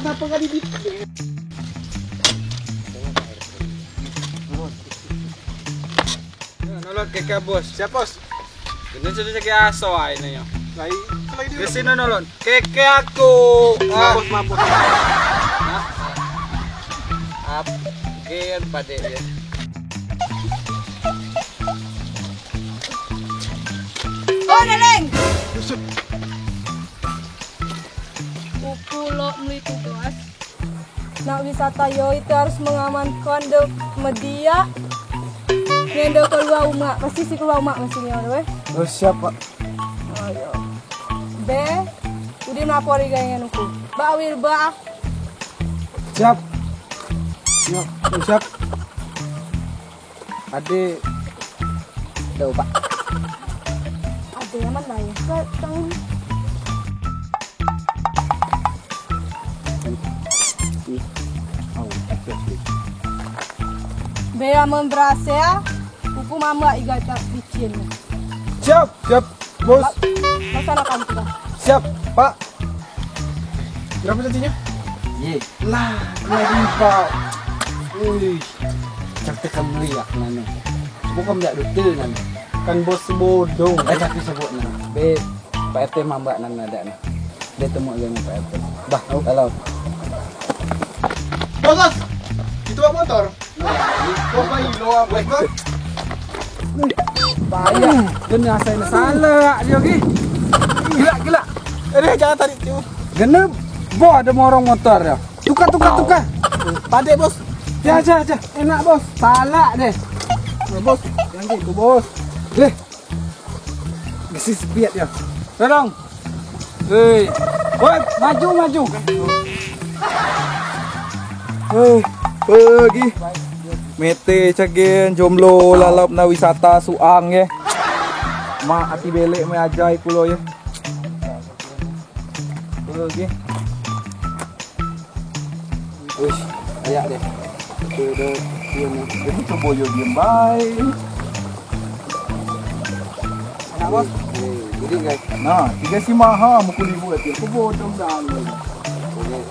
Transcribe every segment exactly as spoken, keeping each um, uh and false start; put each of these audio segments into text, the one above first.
Kenapa nggak didit? Nolong keke bos. Siap bos. Kena sudah cakap aso ai nanya. Lai, kalau di sini nolong. Keke aku. Mampus, mampus. Ap, gen pade ya. Oh, Daleng. Uku lok meli tugas. Nak wisata yo itu harus mengamankan de media. Ngen de keluar umeak, pasti si keluar umeak masih nyo de. Oh, siap, Pak. Oh, yo. Be, udi melapor igai ngen uku. Ba awil ba. Siap. Yo, siap. Ade. Dah, Pak. Ade aman lah ya. Ke tang. Be aman berasa ya. Hukum ama iga tak licin. Siap, siap, bos. Laksanakan tugas. Siap, Pak. Berapa tadinya? Ye. Lah, dua ribu. Wih, cak tekan meliak nano. Bukan meliak dute nano. Kan bos bodong. Eh, tapi sebut nano. Be, Pak R T mambak nano ada nano. Dia temu dengan Pak R T. Bah, kalau. Bos, bos. Itu apa motor? Bos, bayi lo apa, bos? Bahaya. Dia ni asal salah dia lagi. Gila, gila. Eh, jangan tarik tu. Genep. Boh, ada morong motor dia. Tukar, tukar, tukar. Tadi, bos. Ya, ya, ya. Enak, bos. Salah deh. Nah, bos. Jangan gitu, bos. Deh. Gesi sepiat ya. Tolong. Hei. Woi, maju, maju. Hei, pergi. Mete cagen jomblo lalap na wisata suang ye. Mak ati belek me ajai kulo ye. Pergi. Uish, ayak deh. Oke, udah, iya, nih. Jadi coba yo diem bae. Enak, bos. Oke, jadi, guys. Nah, tiga si maha mukul ibu ati. Aku bodong dah. Oke.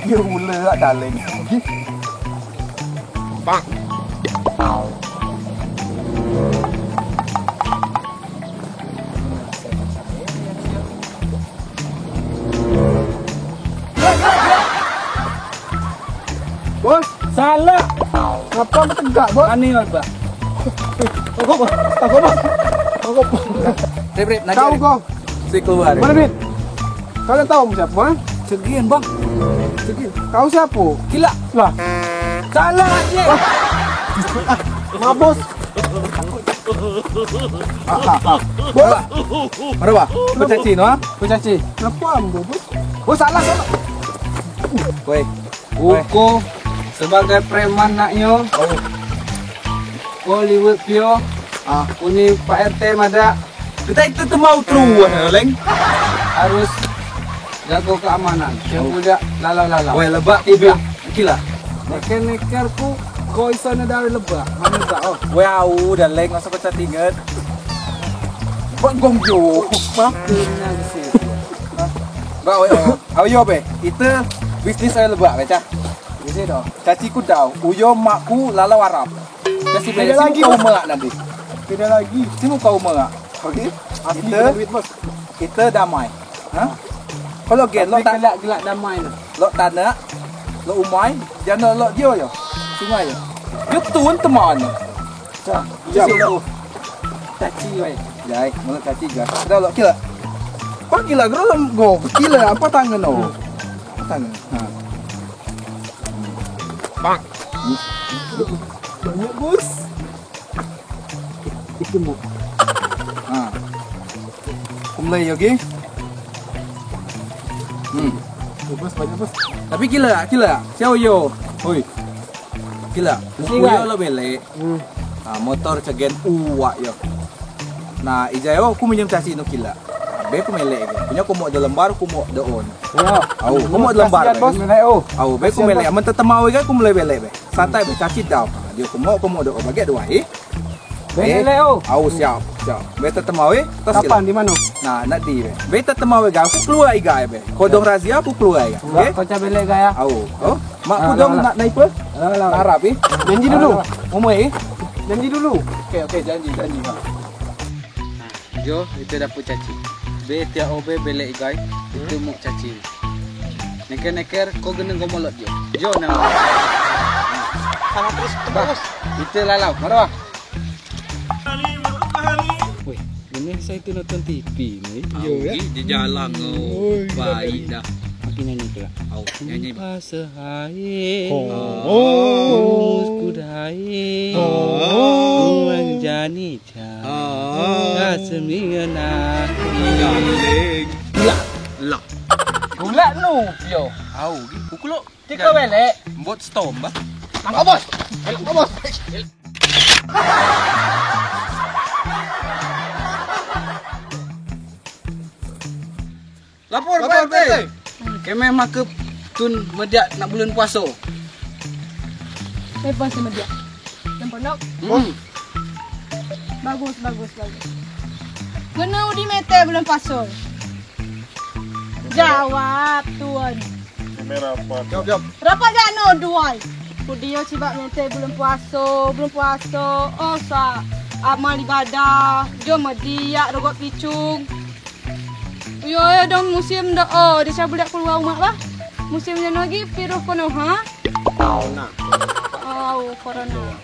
Dia ular tak daleng. Bang. Bos, salah. Ngapa betegak, bos? Ani, bos. Kok, bos? Kok, bos? Kok, bos? Rip, rip, nanti. Kau, kau. Si keluar. Mana, Bin? Kalian tahu siapa, ha? Segin, Bang. Segin. Kau siapa? Gila. Lah. Salah, Cik. Maaf, bos. Ah, ah. Bos. Mana, Bang? Kau caci, no, ha? Kau caci. Kenapa, ambo, bos? Bos, salah, salah. Woi. Uku sebagai preman naknyo. Oh. Uku liwet pio. Ah. Uni Pak R T madeak. Kita itu temau terus, leng. Harus jago keamanan. Siapa dak lalau-lalau. Weh, lebak tiba. Gila. Neker-neker ku, ko iso ne dari lebak. Mano dak, oh. Weh, au, dah leng, masa pecah tinget. Bak gong jo. Makin nang sih. Bak, weh, oh. Au yo be, ite bisnis ayo lebak be, Cak. Bisnis do. Caci ku dau, uyo mak ku lalau Arab. Caci be, beda lagi, simu kau meak nanti. Beda lagi. Simu kau meak. Oke. Asli ite, beda duit, bos. Ite damai. Ha? Kalau gen, lo tak gelak, gelak damai nah. Lo tanak, lo umai, jano lo dio yo. Sungai yo. Yo tun teman. Cak, cak, lo. Caci, wai. Jai, mulut caci, jai. Dah, lo, kila. Apa kila? Gerolong, go. Kila, apa tangan, no? Apa tangan? Ha. Bang. Banyak, bos. Itu, mau. Ha. Kumlai, oke? Hmm. Yo, bos, banyak, bos. Tapi kila, kila. Siau, yo. Hoi. Kila. Muku yo lo belek. Hmm. Ah, motor cagen uwak yo. Nah, ijai o, ku minjem caci nu kila. Be ku melek ke. Punyo ku mok de lembar, ku mok de on. Yo. Au, ku mok de lembar. Kasian, bos. Au, be ku melek. Amen tetemau igai ku mulai belek be. Santai be, caci dau. Dio ku mok, ku mok de on. Bagiak duai. Belek, oh. Au, siap, siap. Beta temau, eh. Kapan, di mano? Nah, nak di, be. Beta temau, eh, ga. Uku keluar igai, be. Kodong razia, uku keluar igai. Oke? Kau cak belek igai, ya. Au, au. Mak kudong nak naipe? Harap, eh. Janji dulu. Ngomong, eh. Janji dulu. Oke, oke, janji, janji. Jo, ite dapet caci. Be tiap obe belek igai, ite muk caci. Neker-neker, ko geneng ko molot jo. Jo, nang. Sama terus, terus. Ite lalau, maro ah. Weh, geneng saya tu nonton T V ni. Yo, ya. Di jalan, oh, baik dah. Makin nyanyi tu lah. Au, nyanyi, Bang. Sehai. Oh. Musku dai. Oh. Manjani. Gulak nu, yo. Au, gi. Uku lok. Tika belek. Mbot stom, bah. Angkat, bos. Angkat, bos. Lapor, lapor, P R T. P R T. Keme makep tun mediak nak bulen puaso. Bebas si mediak. Lem pondok. Hmm. Bagus, bagus, bagus. Kena udi mete bulen puaso. Jawab, Tun. Keme rapat. Jawab, jawab. Rapat jano duai. Udi yo cibak mete bulen puaso, bulen puaso. Oh, sa amal ibadah. Jo mediak rogot picung. Uyo, uyo, dong musim do o, di coa buliak keluar umeak bah. Musim jano gi virus corona, ha? Corona. Oh, corona.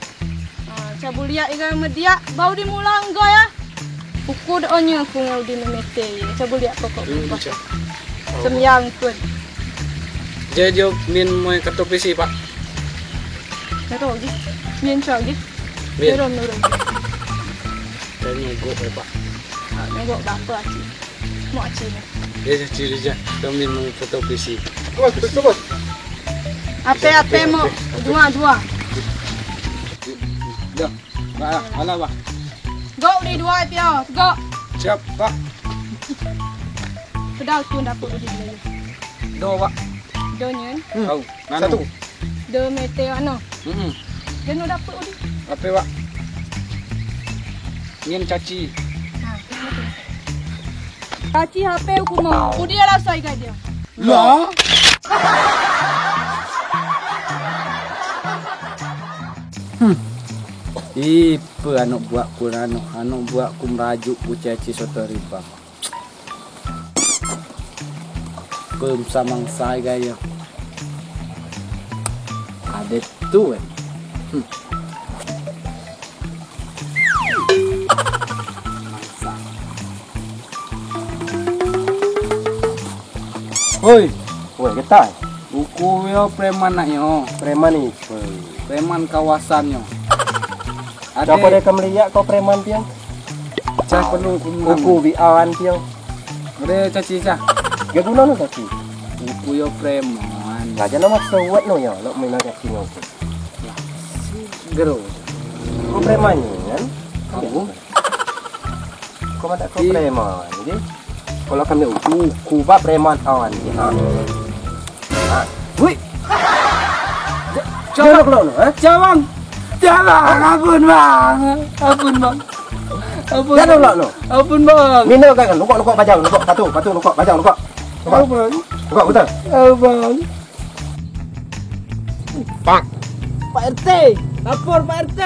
Ah, coa buliak igai mediak, bau di mulang go ya. Uku do o nyo uku ngen udi memete, coa buliak pokok. Sembiang pun. Jadi jo min moi ketuk pisi, Pak. Nero gi. Min coa gi. Min. Nero, nero. Tanya gok, Pak. Ah, nero bapa aci. Mau aci ni. Dia aci dia. Kami mau foto P C. Bos, bos, bos. Ape, ape mau? Dua, dua. Dah. Bah, alah, bah. Gok di dua pio, gok. Siap, Pak. Pedau tu dapur di dulu. Do, Pak. Do nyen. Hmm. Tahu. Satu. Do mete ano. Hmm. Dia no dapur di. Ape, Pak? Nyen caci. Ha. Caci H P uku mau. Uku dia lah sai gaji. Lah. Hmm. Ipe anok buak ku, anok, anok buak ku merajuk ku caci soto ribang. Pem samang sai gayo. Ade tu, eh. Hmm. Hoi. Woi, getai. Uku yo preman nak yo. Preman ni. Preman kawasan yo. Ade. Siapa dia kemeliak kau preman piang? Cah perlu uku bian piang. Ade caci cah. Dia guna no caci. Uku yo preman. Nah, jangan nama sewet no ya, lo mina caci no. Gero. Kau preman ni kan? Aku. Kau mata kau preman, jadi. Kalau kami uku, uku ba preman awan, ya. Ha. Ha. Wih. Cawang, lo, ha? Cawang. Cawang, ampun, Bang. Ampun, Bang. Ampun. Jangan lo, lo. Ampun, Bang. Mina kan, lukok, lukok bajau, lukok, patu, patu, lukok bajau, lukok. Lukok. Abang. Lukok, betul. Abang. Pak. Pak R T, lapor Pak R T.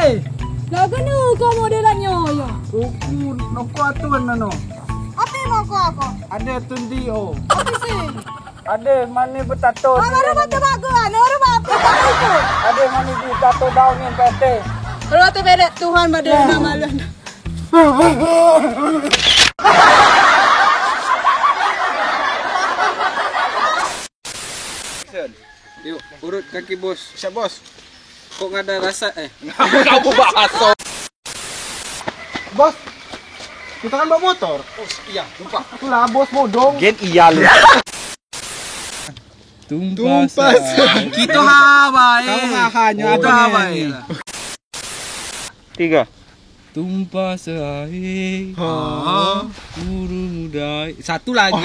Lah kenu kau modelannya ya. Uku noko atun nano. Api mau kau aku? Ada tundi oh. Api sih? Ada mani betato. Mana mata bagus, ada orang apa itu? Ada mani betato daun yang P R T. Kalau tu beda Tuhan pada nama lu. Yuk, urut kaki bos. Siap bos. Kok nggak ada rasa eh? Kau bahasa. Bos, kita kan bawa motor. Oh iya, lupa. Itulah bos bodong. Gen iya lu. Tumpas. Tumpas. Kita habai. Kau hanya ada habai. Tiga. Tumpah seair. Ha. Guru muda. Satu lagi.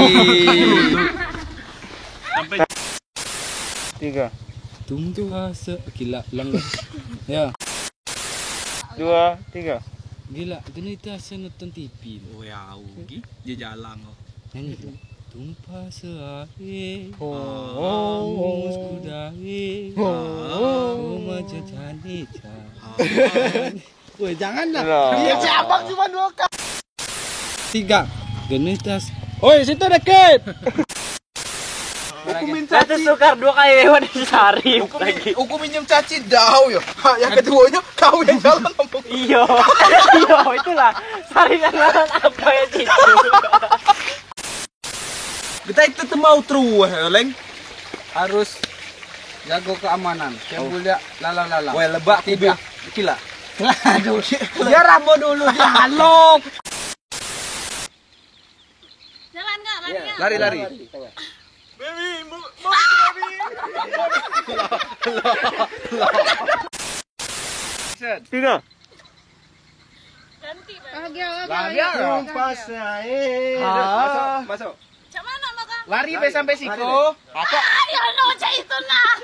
Sampai. Tiga. Tumpah se-, kilap lang. Ya. Dua, tiga. Gila, geno itu asal nonton T V. Oh ya, ugi. Dia jalan, oh. Nyanyi, gila. Tumpah seair. Oh. Angus kudair. Oh. Aku macam jani, Cak. Woi, jangan dah. Dia cabang cuma dua kali. Tiga. Geno itu as- Oi, situ deket. Uku minjem caci. Sukar dua kali lewat di Sarip. Uku min-, uku minjem caci dau yo. Ha, yang keduanya kau yang jalan ngomong. Iyo. Iyo, itulah. Sarip yang jalan apa ya, Cik? Kita itu temau terus, Leng. Harus jago keamanan. Siang mulia, lalau-lalau. Weh, lebak aku. Tidak. Gila. Aduh. Biar Rambo dulu dialog. Jalan nggak? Lari nggak? Lari, lari. Baby, mau, mau, baby. Tina. Ganti, Bang. Lagi, lagi, lagi, lagi. Masuk, masuk. Cak mana makan? Lari be sampai siko. Apa? Ayo, no, cak itu nah.